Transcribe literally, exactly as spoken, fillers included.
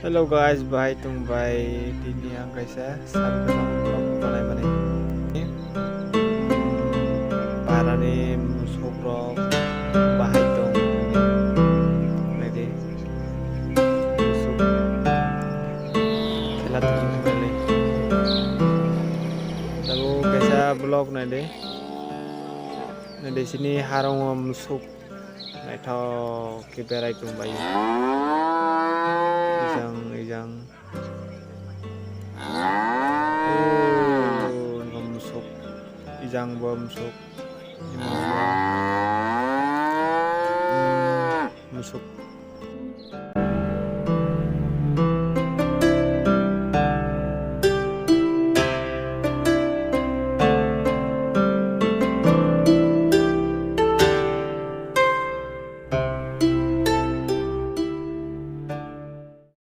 Hello guys, bahai tong bai, tini ang kaisa sal kwcham vlog banai mani. Parani musuk rok bahai tong, naidi musuk khela tong mani. Tabuk kaisa vlog naidi, naidi sini harong o musuk. Naithok khe berai tongbai. Ijang, ijang. Oh, musuk. Ijang bo musuk.